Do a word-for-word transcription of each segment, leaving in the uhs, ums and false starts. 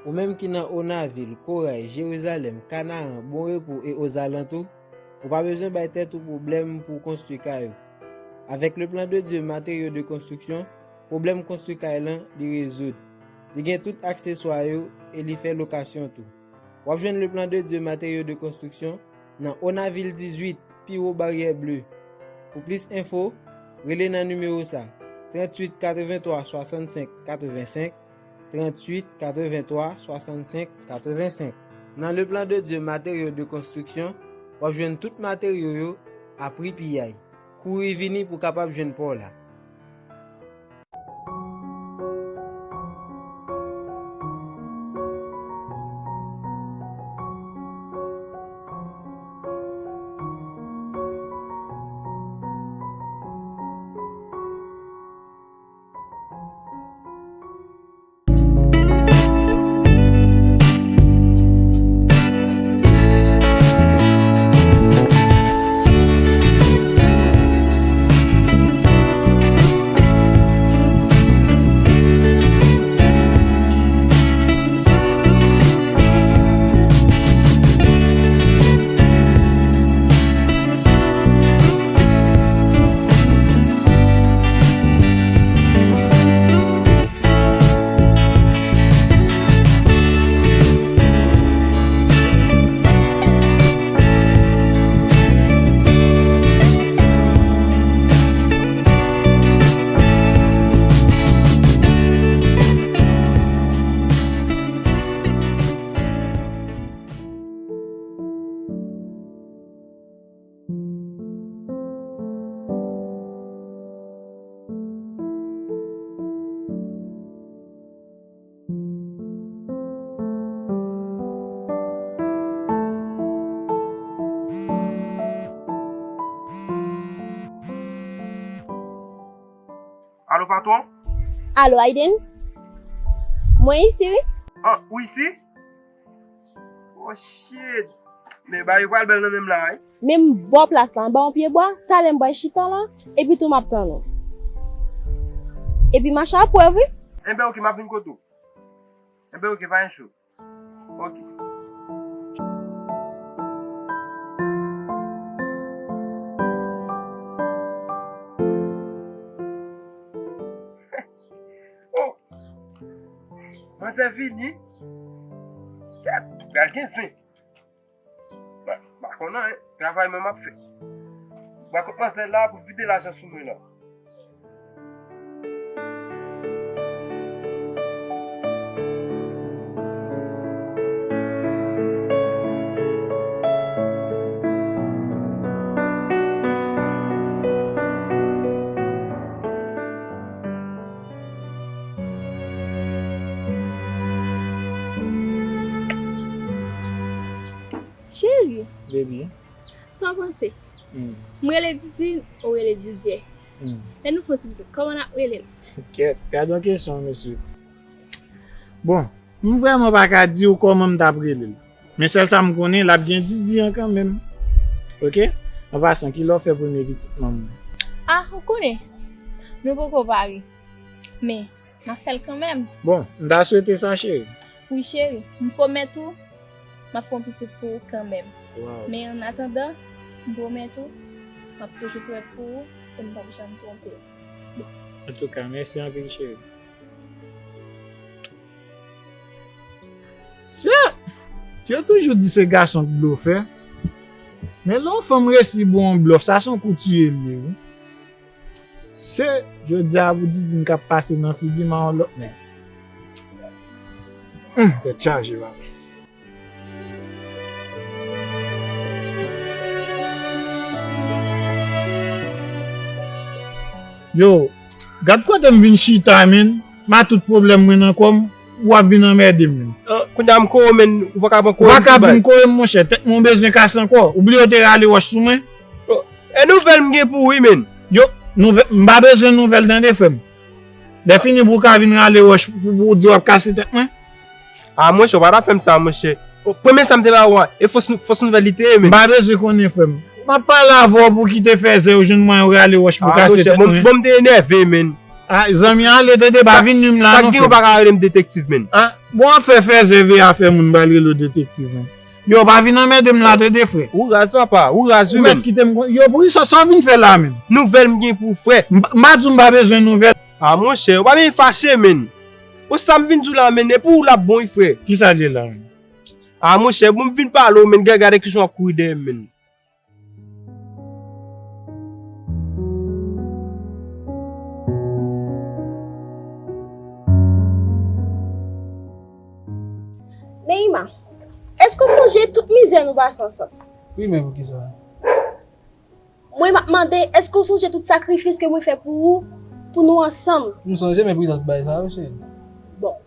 Ou menm ki nan Onavil, Koray, Jerizalèm, Kanaran, Bon Repo e ozalantou, ou pa bezwen bay tèt ou pwoblèm pou w konstwi kay ou. Avèk le plan de Dieu matériaux de construction, pwoblèm konstwi kay lan, li rezoud. Li gen tout akseswa yo e li fè lokasyon tou. W ap jwenn le plan de Dieu matériaux de construction nan Onavil dizuit, pi wo Baryè Ble. Pou plis enfo, rele nan nimewo sa, tranntuit katrevenntwa swasannsenk katrevensenk, tranntuit katrevenntwa swasannsenk katrevensenk. Nan Le Plan de Dieu Matériaux de Construction, w ap jwenn tout materyo yo a pri piyay. Kouri vini pou w kapab jwenn pa w la. Alo, patwon? Alo, Aiden? Mwen isi, wi. Ah, ou isi? Oh, shit! Men bagay yo pral bèl nan menm la, wi. Menm bò plas la, anba yon pye bwa, talè m pral chita la, epi tou m ap tann ou. Epi mache a prèv, wi. Enben, oke, m ap vin kote w. Enben, oke, pa gen cho. Oke. Oh! Manzè vini. Kèt, pral gen zen. Ba, ba konnen, hein. Travay mwen m ap fè. Ba kot manzè la pou vide lajan sou mwen la. Cheri. Baby. Sa w panse? Hmm. M rele Didi, ou rele Didyè. Hmm. Lè nou fè yon ti vizit, kòman n ap rele l? Kèt, gad yon kesyon, mesye. Bon, m vrèman pa ka di w kòman m t ap rele l. Men sèl sa m konnen, l ap gen Didi an kanmenm. Oke? An pasan, kilè w fè premye pitit manman? Ah, ou konnen. Nou poko pare. Men, n ap fè l kanmenm. Bon, m ta swete sa, cheri. Wi, cheri. M pwomèt ou, m ap fè yon pitit pou ou kanmenm. Wow. Men, ann atandan, m pwomèt ou, m ap toujou prè pou ou e m p ap janm twonpe w. Antouka, mèsi anpil, cheri. Se, yo toujou di se gason k blofè. Men lè yon fanm resi ba w yon blòf, sa se yon kou tiye l ye, wi. Se, jodi a pou Didine k ap pase nan figi m a yon lòt nèg. Hum, tèt chaje, papa. Yo, gad kote m vin chita, menn. Ma tout pwoblèm mwen nan kò m, w ap vin anmède m, menn. Ah, kounye a m kore w, menn, ou pa ka pran kore m. Ou pa ka vin kore m, monchè. Tèt mwen bezwen kase ankò. Ou bliye w te rale wòch sou mwen? Oh, e nouvèl m gen pou ou, wi, menn. Yo, nouvèl, m pa bezwen nouvèl, tande, frè m. Lè fini pou w ka vin rale wòch pou, pou w di w ap kase tèt mwen. Ah, monchè, ou pa ta fè m sa, monchè. O, premye sa m te ba ou a, e fos nou-, fos nouvèl li te ye, menn. M pa bezwen konnen, frè m. M ap pale avè w pou kite fèzè yo jwenn mwayen yo rale wòch pou kase tèt mwen. Ah, monchè, bon, bon, m te enève, menn. Ah, zanmi, ale tande, pa vin nwi m la non, frè. Sa k gen, ou pa ka rele m detektiv, menn. Ah, bon, afè fèzè veye afè moun, ba l rele w detektiv, menn. Yo, pa vin anmède m la tande, frè. Ou raz, papa, ou raz, wi, menn. Ou mèt kite m kon-, yo, poukisa sa w vin fè la, menn? Nouvèl m gen pou ou, frè. M pa, m pa di w m pa bezwen nouvèl. Ah, monchè, ou pa bezwen fache, menn. Ou sa m vin di w la, menn, e pou ou l ap bon, wi, frè. Kisa l ye la, menn? Ah, monchè, bon, m vin pale w, menn, gade, gade kijan w ap kouri dèyè m, menn. Neima, èske w sonje tout mizè nou pase ansanm? Wi, men poukisa? Mwen, m ap mande, èske w sonje tout sakrifis ke mwen fè pou ou, pou nou ansanm? M sonje, men poukisa tout bagay sa yo, cheri? Bon.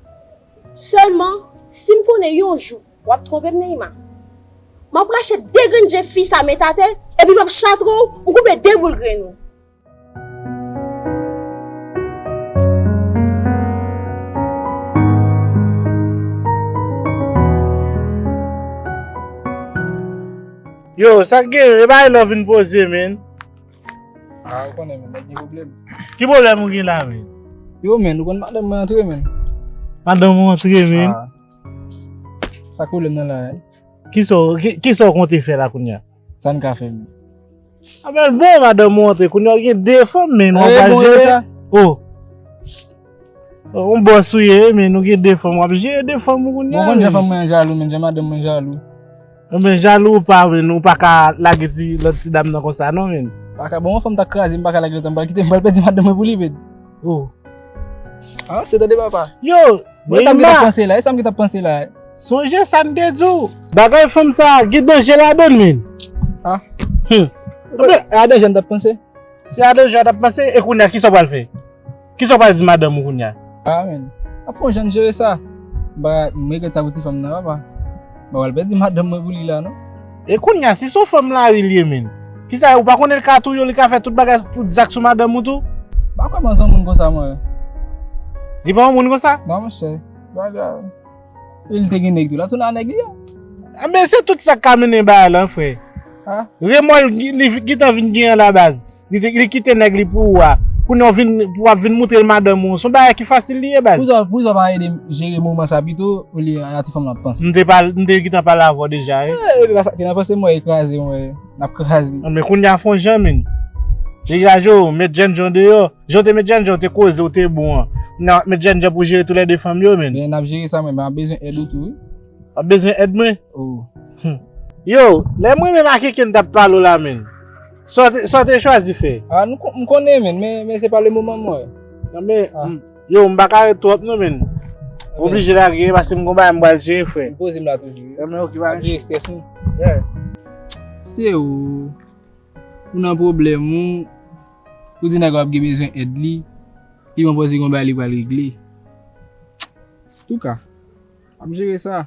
Sèlman, si m konnen yon jou, w ap twonpe m, Neima. M ap rache de grenn je fi sa met atè, epi m ap chatre w, ou koupe de boul grenn ou. Yo, sa k gen, e bagay la w vin poze, menn. Ah, ou konnen, menn, nèg gen pwoblèm. Ki pwoblèm ou gen la, menn? Yo, menn, ou konn madanm mwen antre, menn. Madanm ou antre, menn? Ah. Sa k pwoblèm nan la, menn? Kisa w, ki, kisa w konte fè la kounye a? Sa n ka fè, menn? A, men bon, madanm ou antre, kounye a w gen de fanm, menn, w ap jere. Oh. Oh, yon bòs ou ye, menn, ou gen de fanm, w ap jere de fanm ou kounye a, menn. Bon, ou konn jan fanm mwen an jalou, menn, jan madanm mwen jalou. Ebyen, jalou ou pa, menn, ou pa ka lage ti, lòt ti dam nan konsa, non, menn. Pa ka, bon, yon fanm ta kraze, m pa ka lage lòt, m pral kite, m pral pèdi madanm mwen pou li, menn. Oh. Ah, se tande papa. Yo, e sa m ki t ap panse la, e sa m ki t ap panse la. Sonje sa m te di w. Bagay fanm sa, gen danje ladan l, menn. Ah. Hmm. Ebyen, a danje m t ap panse. Si a danje w t ap panse, e kounye a, kisa w pral fè? Kisa w pral di madanm ou kounye a? Ah, menn. Ap fè yon jan jere sa. M pa, m regrèt sa pou ti fanm nan, papa. M pa pral pèdi madanm mwen pou li la, non. E kounye a, si se yon fanm lari li ye, menn. Kisa, ou pa konnen l ka touye w, li ka fè tout bagay, tout zak sou madanm ou tou? M pa kwè manzè yon moun konsa, mwen. Li pa yon moun konsa? Non, monchè. Bagay. E li te gen nèg tou. L ap tounen a nèg li a. Enben, se tout sa k ka mennen bagay la, frè. Ah. Remò l, li, li gentan vin gen an la baz. Li te, li kite nèg li pou ou a. Kounye a w vin, pou w ap vin montre l madanm ou. Se yon bagay ki fasil li ye, baz. Poukisa, poukisa w pa ede m jere moman sa pito, olye a ti fanm nan ap panse? M te pale, m te gentan pale avè w deja, wi. Eh, epi pa sa, ki nan panse mwen, e kraze mwen, n ap kraze. Anben, kounye a fè yon jan, menn. Degaje w, met jènjan deyò. Jan w te met jènjan, w te koze, w te bon an. Kounye a w ap met jènjan pou jere toulède fanm yo, menn. Men n ap jere sa, mwen, men m ap bezwen èd ou tou, wi. W ap bezwen èd mwen? Oh. Hmm. Yo, lè mwen menm ak Eken t ap pale w la, menn. Sa w te, sa w te chwazi fè? Ah, nou kon-, m konnen, menn, men, men se pa le moman, mwen. Non, men, ah. M, yo, m pa ka ret twòp, non, menn. M oblije lage, paske m gon bagay m pral jere, frè. M poze m la toujou, wi. Non, men, ok, pa gen strès, non. Yeah. Se ou, ou nan pwoblèm, ou, ou di nèg w ap gen bezwen èd li, li pran pòz li gon bagay li pral regle. Touka, ap jere sa.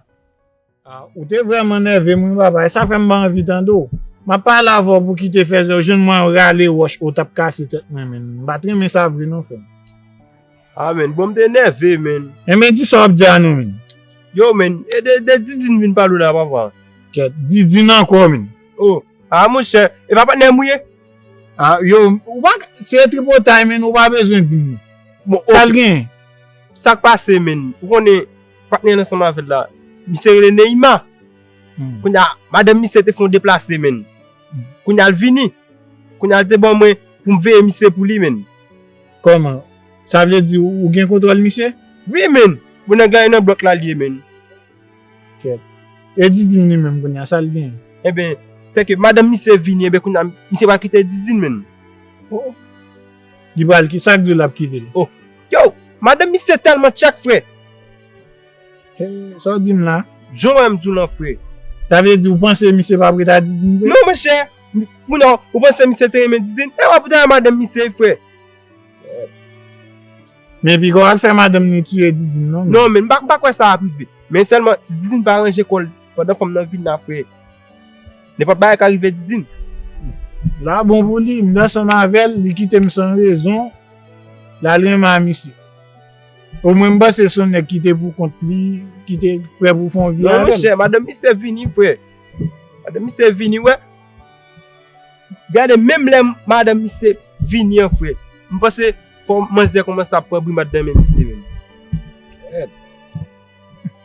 Ah, ou te vrèman nève m, wi, papa. E sa fè m pa anvi tande w. M ap pale avè w pou kite fèzè, w jwenn mwen rale wòch, ou t ap kase tèt mwen, menn. M pa t renmen sa vre, non, frè m. Ah, menn, bon, m te nève, menn. Enben, di sa w ap di a nou, menn. Yo, menn, e de, de Didine vin pale w la, papa. Kèt, Didine ankò, menn. Oh, ah, monchè, e pa patnè m ou ye? Ah, yo, ou pa, se tripotay, menn, ou pa bezwen di m. Bon, sa l gen? Sa k pase, menn? Ou konnen, patnè l ansanm avè l la, misye rele Neima. Hmm. Kounye a, madanm misye te fè yon deplase, menn. Hmm. Kounye a l vini. Kounye a l te ban mwen pou m veye misye pou li, menn. Kòman? Sa vle di ou, ou gen kontwòl misye? Wi, menn. Bon, nèg la e nan blòk la l ye, menn. Kèt. E Didine li menm kounye a, sa l gen? Enben, se ke madanm misye vini, enben, kounye a, misye pral kite Didine, menn. Oh. Li pral ki, sa k di l ap kite l? Oh. Yo, madanm misye tèlman tchèk, frè. Hey, sa w di m la? Jan w wè m di w lan, frè. Sa vle di ou panse misye p ap ret a Didine vre? Non, monchè. Pou non, ou panse misye te renmen Didine? E w ap ret a madanm misye, frè. Men piga w al fè madanm ni tiye Didine, non, men. Non, men m pa, m pa kwè sa ap rive. Men sèlman, si Didine pa ranje kò l pandan fanm nan vin la, frè, nenpòt bagay ka rive Didine. La bon pou li, m ansanm avè l, li kite m san rezon, l al renmen a misye. Omwen m panse se yon nèg ki te pou kont li, ki te prè pou fè yon vi avè l. Non, monchè, madanm misye vini, frè. Madanm misye vini, wè. Gade, menm lè madanm misye vini an, frè, m panse Fò manzè kòmanse ap pran brimad nan men misye menm.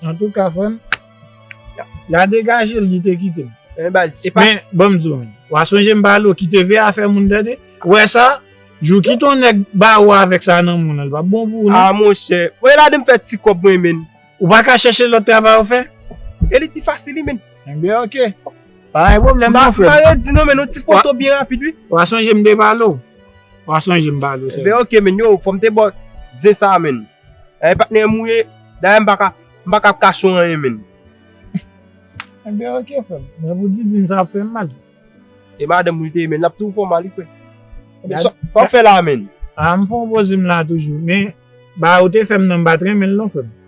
Antouka, frè m, la degaje l, li te kite m. Men, baz, e pa... Men, ban m di w, men. W a sonje m pale w, kite veye afè moun, tande. Ou wè sa? Jou kite yon nèg ba ou avèk sa nan men w lan, li p ap bon pou ou, non. Ah, monchè. Ou wè la de m fè ti kòb mwen, men. Ou pa ka chèche lòt travay ou fè? E li pi fasil, wi, men. Enben, oke. Pa gen pwoblèm, non, frè m. M pa redi, non, men yon ti foto byen rapid, wi. W a sonje m te pale w. W a sonje m pale w, sè. Enben, oke, men, yo, fò m te ba w zen sa, men. E patnè m ou ye, dayè m pa ka, m pa ka ap kache w anyen, men. Enben, oke, frè m. Men pou Didine, sa ap fè m mal. E madanm ou li te ye, men, l ap toujou fè w mal, wi, frè. Enben, sa, sa w fè la, men? Ah, m fè yon poze m la toujou, men, ba ou te fè m nan, m pa t renmen l, non, frè m.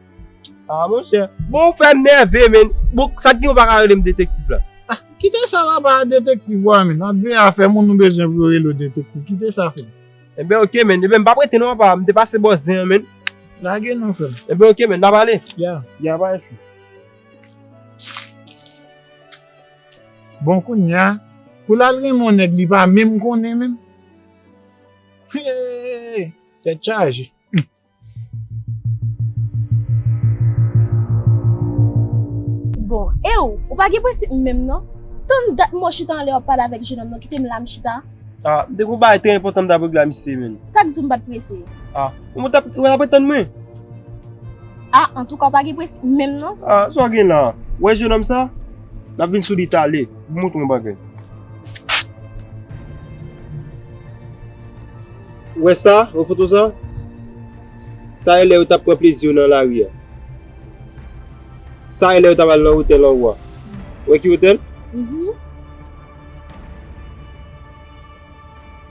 Ah, monchè. Bon, ou fè m nève, men. Bon, sa k di w pa ka rele m detektiv la? Ah, kite sa papa detektiv ou a, men. N ap veye afè moun nou bezwen pou yo rele w detektiv. Kite sa, frè m. Enben, oke, men. Enben, m pa prete non, papa. M te pase bò zen an, men. Lage non, frè m. Enben, oke, men. N ap ale. Ya. Ya, pa echwe. Bon, kounye a, pou l al renmen yon nèg li pa menm konnen menm. Hey, tèt chaje. Bon, e ou, ou pa gen prensip menm non? Tann dat mò chita anlè w ap pale avèk jenòm nan, kite m la m chita. Ah, m te gon bagay trè enpòtan m t ap regle a misye, men. Sa k di w m pa t prese? Ah, ou t ap, ou t ap retann mwen? Ah, antouka, w pa gen prensip menm non. Ah, sa w gen la? Ou wè jenòm sa? N ap vin sou li talè, pou m montre w yon bagay. Ou wè sa? Ou wè foto sa? Sa e lè yo t ap pran plezi yo nan lari a. Sa e lè yo t ap al nan otèl anwo a. Ou wè ki otèl? Mhm.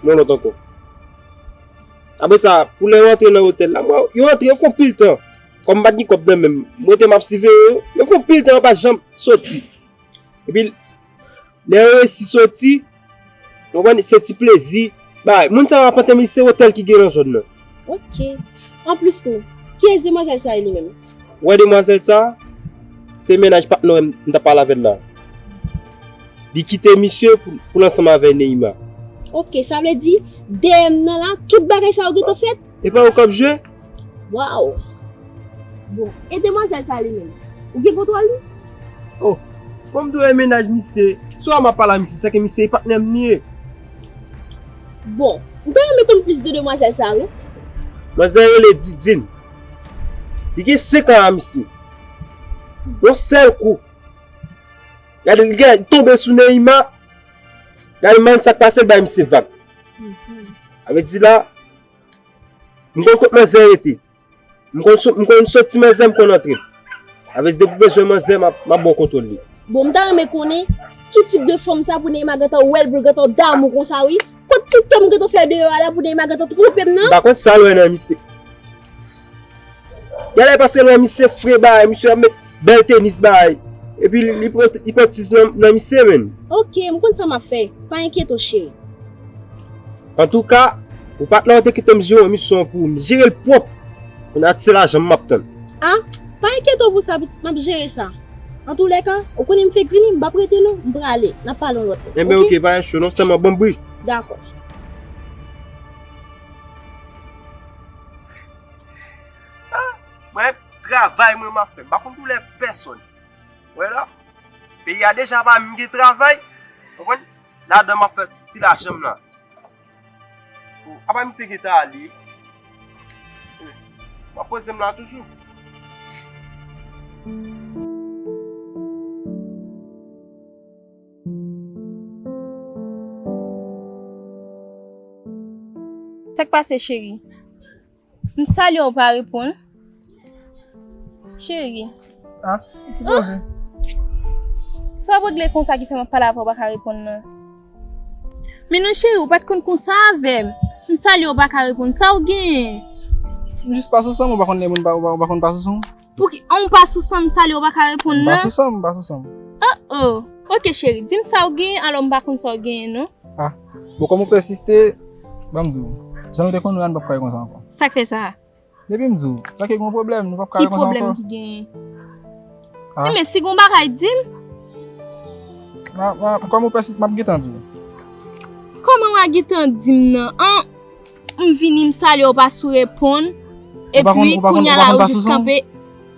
Men yon lòt ankò. Apre sa, pou lè yo antre nan otèl la, m wè yo antre, yo fè yon pil tan. Kòm m pa t gen kòb nan men m, m rete m ap siveye yo. Yo fè yon pil tan, yo pa janm soti. Epi, lè yo resi soti, w konprann, se ti plezi. Bay, moun sa yo ap antre, men se otèl ki gen nan zòn nan. Ok. Anplis tou, kiyès demwazèl sa ye li menm? Ou wè demwazèl sa, se mennaj patnè m, m t ap pale avè l la. Li kite misye pou, pou l ansanm avè Neima. Ok, sa vle di, dèyè m nan la, tout bagay sa yo gentan fèt? E pa ou k ap jwe? Waw! Bon, e demwazèl sa li menm? Ou gen kontwòl li? Oh, fò m di w e mennaj misye, si w wè m ap pale a misye, se ke misye e patnè m li ye. Bon, m ta renmen konn plis de demwazèl sa wi. Manzè rele Didine. Li gen senk an a misye. Yon sèl kou. Gade, li gade, li tonbe sou Neima. Gade, man sa k pase, l bay misye vag. Mhm. Sa vle di la, m konn kot manzè rete. M konn so-, m konn soti manzè, m konn antre. Sa vle di depi w bezwen manzè, m ap, m ap ba w kontwòl li. Bon, m ta renmen konnen ki tip de fanm sa pou Neima gentan wè l, pou l gentan damou konsa wi. Kot ti tan m gentan fè deyò a la pou Neima gentan twonpe m nan? M pa konn sa l wè nan misye. Genlè paske l wè misye fre bay, misye ap met bèl tenis bay. Epi li, li pran, li pran tiz nan, nan misye menm. Ok, m konn sa m ap fè. Pa enkyete w, cheri. Antouka, ou patnè w te kite m jere yon misyon pou ou, m jere l pwòp. Kounye a se lajan m ap tann. Ah, pa enkyete w pou sa, pitit, m ap jere sa. Antoulèka, ou konnen m fèk vini, m p ap rete non, m prale. N ap pale yon lòt lè. Enben, ok, pa gen cho non, sèlman ban m bri. Dakò. Ah, mwen, travay mwen m ap fè. M pa konn koulè pèsòn. Wè la, peyi a deja pa menm gen travay. Konprann? Ladan m ap fè ti lajan m la. Oh, apa misye gentan ale? M ap poze m la toujou. Sa k pase, cheri? M salye w, ou pa reponn. Cheri. Ah, ou ti poze. Sa w ap regle konsa ki fè m ap pale avè w, ou pa ka reponn nan? Men non, cheri, ou pa t konn konsa avè m. M salye w, ou pa ka reponn. Sa w genyen? M jis pa sou san m, ou pa konn lè moun pa, ou pa, ou pa konn pa sou san m? Pouki, an, ou pa sou san m, m salye w, ou pa ka reponn nan? M pa sou san m, m pa sou san m. Oh, oh. Ok, cheri, di m sa w genyen, alò m pa konn sa w genyen, non. Ah, bon, kòm ou pèsiste, ban m di w. Jan nou te konn wè a, nou p ap ka wè konsa ankò. Sa k fè sa? Depi m di w, sa ke gen yon pwoblèm, nou p ap ka wè konsa ankò. Ki pwoblèm ki genyen? Ah. Men si gen yon bagay, di m. Ma, ma, kòm ou pèsiste, m ap gentan di w. Kòman w a gentan di m nan? An, M vini, m salye w, ou pa sou reponn. Ou pa konn, epi, ou pa konn, kounye a ou pa la, konn ou pa jis sou san? Kanpe.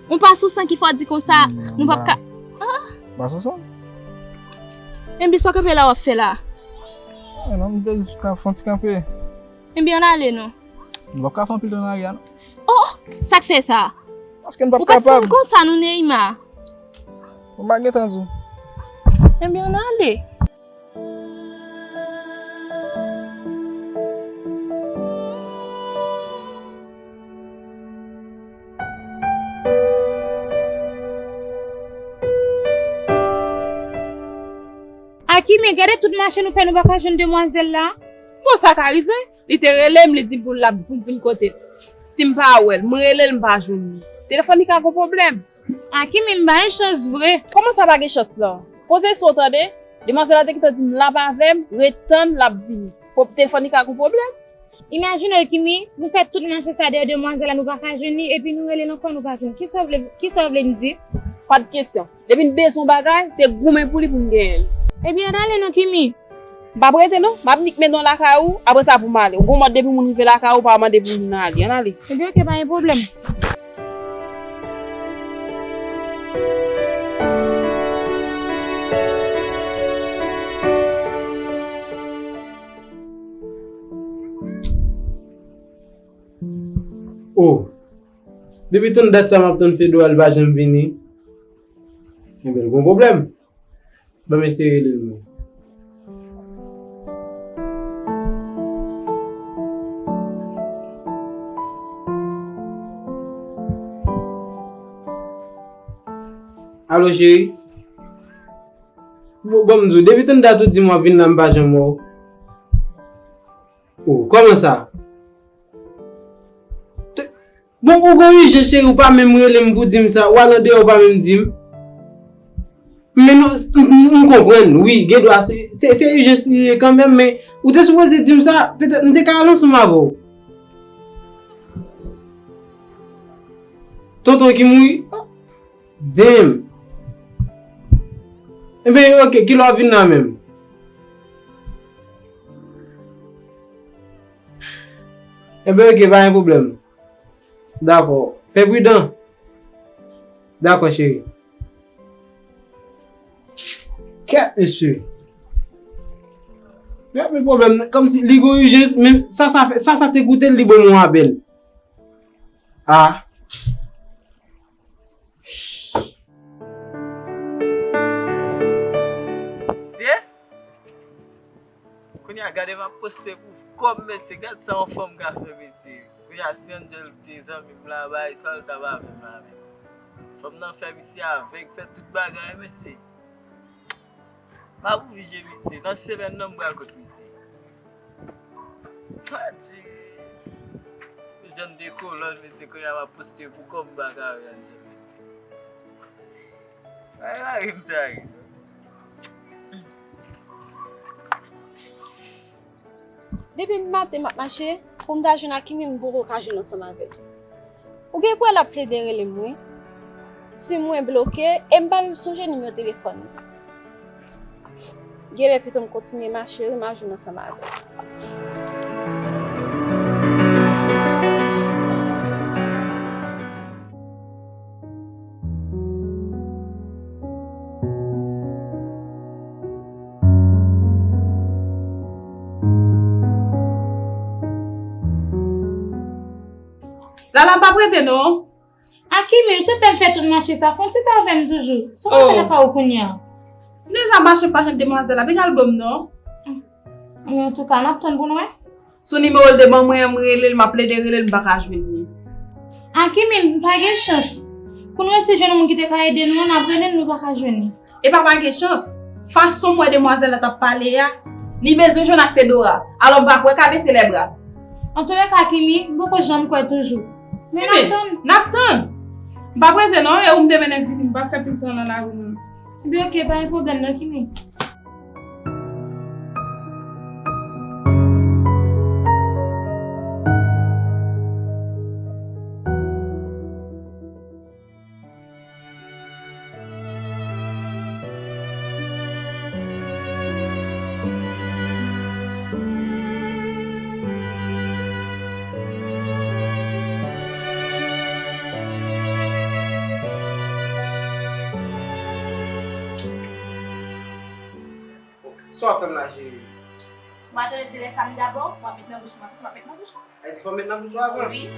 Ou pa sou san ki fò di konsa, hmm, nou p ap ka. Ah. Ou pa sou san? Enben, sa w kanpe la, w ap fè la? Ah, non, m te jis ka fè yon ti kanpe. Enben, ann ale, non. Nou p ap ka fè anpil tan nan lari a, non. S-, oh! Sa k fè sa? Paske n p ap kapab. Ou pa t konn konsa, non, Neymar. Bon, m pa gentan di w. Enben, ann ale. Akimi, gade tout mache nou fè, nou pa ka jwenn demwazèl la. Bon, sa ka rive. Li te rele m, li di m pou l ap, pou m vin kote l. Si m pa wè l, m rele l, m pa jwenn li. Telefòn li ka gon pwoblèm. Akimi, m ba l chans vre. Kòman sa pa gen chans la? Poze sou w tande. Demwazèl la te gentan di m l ap avè m, ret tann l ap vini. Po-, telefòn li ka gon pwoblèm. Imajine w, Kimi, nou fè tout mache sa dèyè demwazèl la, nou pa ka jwenn li, epi nou rele l ankò, nou pa jwenn. Kisa w vle, kisa w vle m di? Pa t kesyon. Depi n bezwen yon bagay, se goumen pou li pou n genyen l. Ebyen, ann ale non, Kimi. M p ap rete non, m ap nik mennen w lakay ou, apre sa pou m ale. Ou gon mòd depi moun rive lakay ou, ou pa mande pou moun nan ale. Ann ale. Ebyen, oke, pa gen pwoblèm. Oh, depi tann dat sa m ap tann Fedora, li pa janm vini. Enben, l gon pwoblèm. Ban m eseye rele l mwen. Alo, cheri? Bon, bon, m di w, depi tann dat ou di m w ap vin la, m pa janm wè w. Oh, kòman sa? Te-, bon, ou gon ijans, cheri, ou pa menm rele m pou di m sa, w al andeyò, ou pa menm di m. Men nou, m, m, m konprann, wi, gen dwa, se, se, se ijans li ye kanmenm, men ou te sipoze di m sa, petèt m te ka al ansanm avè w. Tonton ki mouri? Damn. Enben, oke, kilè w ap vin la menm? Enben, oke, pa gen pwoblèm. Dakò. Fè pridan. Dakò, cheri. Kèt, mesye. Kèt, men pwoblèm nan, kòmsi li gon ijans, men sa, sa fè, sa, sa te koute l, li ban m yon apèl. Ah. Mesye, kounye a gade m ap poste pou kòb, mesye, gad sa yon fanm ka fè, mesye. Kounye a si Angel te zanmi m la, bay sa l ta ba fè m la menm. Fanm nan fè misye avèg, fè tout bagay, mesye. M ap oblije, mesye. Nan semèn nan, m pral kot misye. Adje. Jan de kolòn, mesye, kounye a m ap poste pou kòb, m pa ka wè Angel, mesye. Ay, mari m ta ri. Depi maten m ap mache, pou m ta jwenn Akimi, m poko ka jwenn ansanm avè l. Ou gen pou wè l ap plede rele m, wi. Si mwen bloke, e m pa menm sonje nimewo telefòn li. Genlè pito m kontinye mache, wi, m a jwenn ansanm avè l. Lala, m p ap rete non. Akimi, ou se pè m fè tout mache sa, fè yon ti tan avè m toujou. Sa w ap fè nan kay ou kounye a? M deja mache pa jwenn demwazèl la, piga l ban m non. Antouka, n ap tann pou n wè. Sou nimewo l te ban mwen an, m rele l, m ap plede rele l, m pa ka jwenn li. Akimi, m pa gen chans. Pou n resi jwenn yon moun ki te ka ede nou an, n ap rele l, nou pa ka jwenn li. Epa pa gen chans. Fason m wè demwazèl la t ap pale a, li bezwen jwenn ak Fedora. Alò m pa kwè ka bese lèbra. Antoulèka, Kimi, m poko janm kwè toujou. Men n ap tann. N ap tann. M p ap rete non, e ou m te mennen vini, m p ap fè pil tan nan lari non. Ebyen oke, pa gen pwoblèm non, Kimi. Sa w ap fè m la, cheri? Mwen tande di les femmes d'abord, w ap met nan bouch mwen, w ap met nan bouch mwen. Ay, di fò m met nan bouch ou avan? Wi.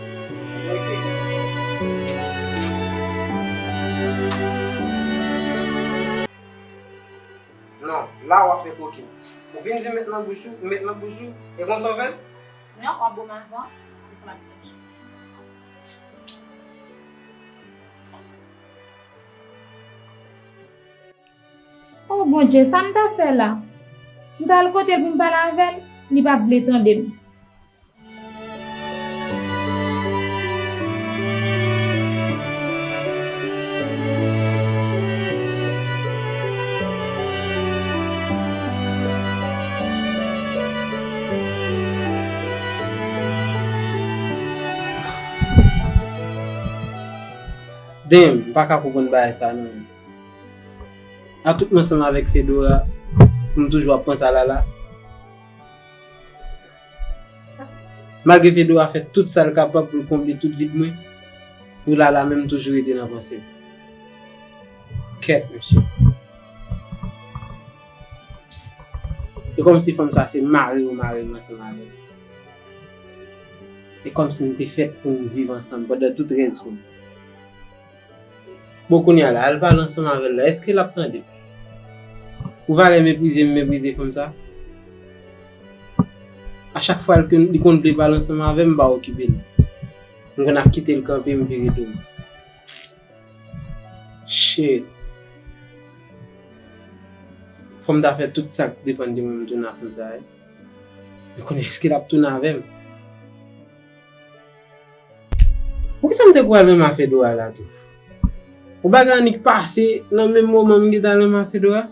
Ok. Non, la w ap fè koken. Ou vin di m met nan bouch ou, m met nan bouch ou, e konsa w fè l? Non, w ap bo m avan, apre sa m ap met nan bouch ou. O Bondye, sa m ta fè la? M t al kote l pou m pale avè l, li pa t vle tande m. Damn, m pa ka konprann bagay sa non. A tout m ansanm avèk Fedora, pou m toujou ap panse a Lala. Malgre Fedora fè tout sa l kapab pou l konble tout vid mwen, pou Lala menm toujou rete nan panse m. Kèt, mesye. E kòmsi fanm sa se mare yo mare m ansanm avè l. E kòmsi n te fèt pou n viv ansanm pandan tout rès vi m. Bon, kounye a la, al pale ansanm avè l la, èske l ap tande m? Pou valè meprize m meprize fanm sa? A chak fwa l konn, li konn vle pale ansanm avè m, m pa okipe l. M konn ap kite l kanpe, m vire do m. Shit. Fò m ta fè tout sa k depann de mwen, m tounen ak fanm sa, wi. Men kounye a, èske l ap tounen avè m? Poukisa m te kwè al renmen ak Fedora la tou? Yon bagay annik pase nan menm moman m gentan al renmen ak Fedora?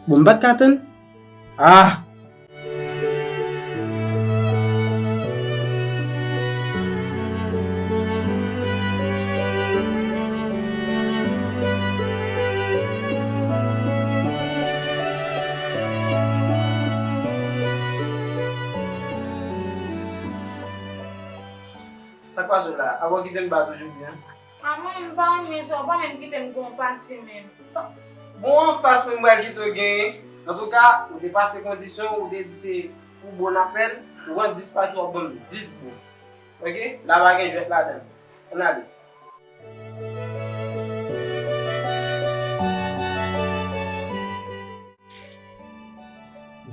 Bon, m pa t ka tann. Ah! Sa k pase w la? Apa w kite m ba toujou di an? A mwen menm m pa renmen sa, ou pa menm kite m gon pati menm. Bon, anfas mwen m pral kite w genyen. Antouka, ou te pase kondisyon, ou te di se pou bon n ap fè l, ou pran dis pati w ap ban m dis bon. Ok? La pa gen jwèt ladan l. Ann ale.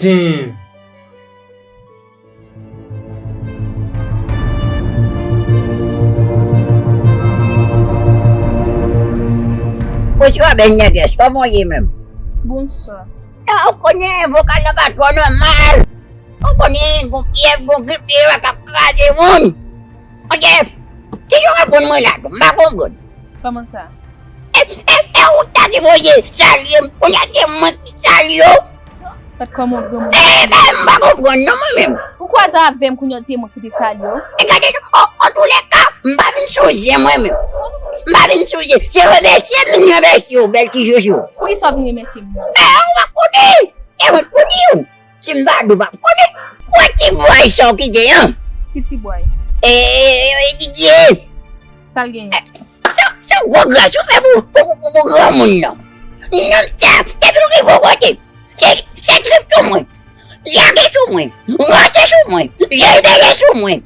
Damn. Bonswa, bèl nègès, kòman w ye menm? Bonswa. Nan, ou konnen vokal la pa twò nòmal. Ou konnen, gon fyèv, gon grip, de yo k ap kraze moun. Ok, kijan w reponn mwen la tou? M pa konprann. Kòman sa? E, e, e ou ta sipoze salye m, kounye a se mwen ki salye w. Gad kòman w granmoun. E, e, m pa konprann non mwen menm. Ou kwaze avè m kounye a w di se mwen ki te salye w. E gade, an, antoulèka, m pa vin sou zen mwen menm. M pa vin sou zen. Se remèsye m vin remèsye w, bèl ti chouchou. Poukisa w vin remèsye m nan? E, ou pa konnen. E mwen pou di w. Si m pa di w pa konnen, wè ti bway sa w kite an? Ki ti bway? E, e, e, Didye. Sa l genyen? E, se, se gwo gras ou fè pou, pou, pou, pou granmoun nan. Nonm sa, depi w rive yon kote, se, se trip sou mwen. Lage sou mwen. Ranse sou mwen. Jel bèlè sou mwen.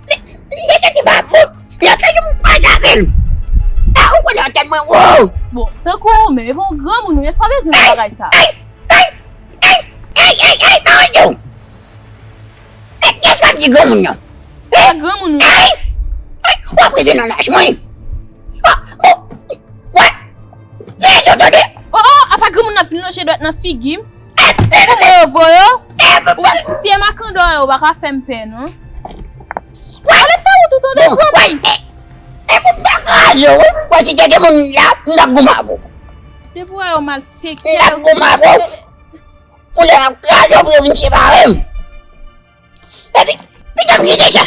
Men, m te santi pa bout. Lè fè di m kwaze avè l. A, ou konnen antèn mwen wo. Bon, tankou ou menm, epi yon granmoun ou ye, sa w bezwen nan bagay sa? Ay, ay, ay, ay, ay, ay, pa ranse w. E, kiyès w ap di granmoun nan? E, pa granmoun ou ye. Ay, ay, w ap rete nan laj mwen. A, bon, wè, fè sa w tande. O, o, apa granmoun nan fin lonje dwèt nan figi m. Ou mwen yo voye w? Ou wè si se makandò yo, ou pa ka fè m pè non. Ale fè wout ou tande granmoun. E pou m pa kraze w, wi. Wè si te gen moun la, m t ap goumen avè w. Depi w wè yo malfektè. M t ap goumen avè w. Pou lè m ap kraze w, pou yo vin separe m. Epi, pitit m kite sa.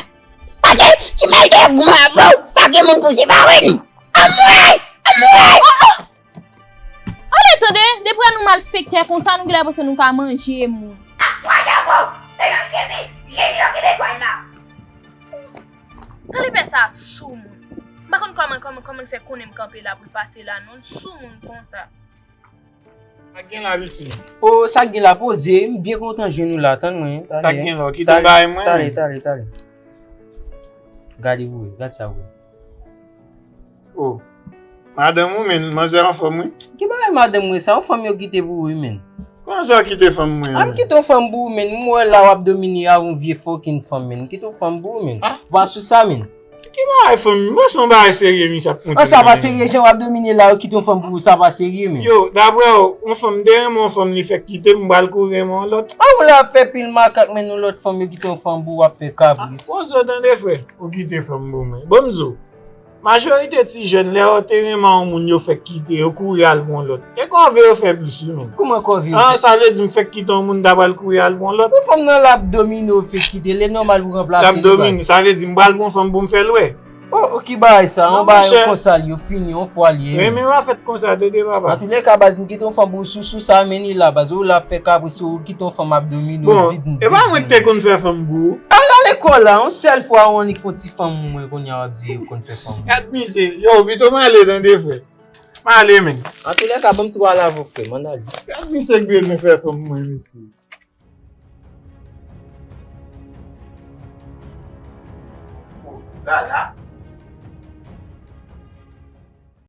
Paske si m al dèyè goumen avè w, pa gen moun pou separe nou. Anmwey! Anmwey! Ale tande, depi nou malfektè konsa, nou genlè panse nou ka manje moun. Tande pè sa sou moun. M pa konn kòman, kòman, kòman l fè konnen m kanpe la pou l pase la non, l sou moun konsa. Sa k gen la, piti? O, sa k gen la, poze, m byen kontan jwenn ou la, tann mwen. Sa k gen la, ou kite m bay mwen? Talè, talè, talè. Gade pou wè, gad sa pou wè. O, madanm ou, men, manzè anfòm, wi. Ki bagay madanm mwen sa, yon fanm yo kite pou ou, men. Kòman sa w kite fanm mwen? A, m kite yon fanm pou ou, men. M wè la w ap domine avè yon vye fucking fanm, men. M kite yon fanm pou ou, men. Ou pa sou sa, men. Ki bagay fanm? Bon, se yon bagay serye misye ap konte. An, sa pa serye, jan w ap domine la, ou kite yon fanm pou ou, sa pa serye, men. Yo, daprè w, yon fanm te renmen yon fanm, li fèk kite m, m pral kouri renmen yon lòt. A, ou la ap fè pil makak, men yon lòt fanm, yo kite yon fanm pou ou, w ap fè kapris. Bon, zò tande, frè, ou kite fanm pou mwen. Bon, m di w, majorite ti jèn, lè yo te renmen yon moun, yo fèk kite, yo kouri al pran lòt. E kòve yo fè plis, wi, men. Kòman kòve yo fè? Sa vle di m fèk kite yon moun, ta pral kouri al pran lòt. Bon, fanm nan la ap domine, ou fèk kite, li nòmal pou ranplase li, baz. L ap domine, sa vle di m pral pran fanm pou m fè l wè. O, o, ki bagay sa? Yon bagay konsa li, yo fini, yon fwa li ye. Renmen pa fèt konsa, tande, papa. Antoulèka, baz, m kite yon fanm pou ou, sou, sou sa, men li la, baz, ou la ap fè kapris, ou kite yon fanm ap domine, ou di m, di m. Bon, e pa mwen ki te konn fè fanm pou ou. Al lekòl la, yon sèl fwa, ou annik fè yon ti fanm mwen, kounye a w ap di ou konn fè fanm. Gad misye, yo, pito m ale, tande, frè. M ale, men. Antoulèka, ban m twa la avè w, frè m, ann ale. Gad misye k bezwen fè fanm mwen, mesye. O, Lala,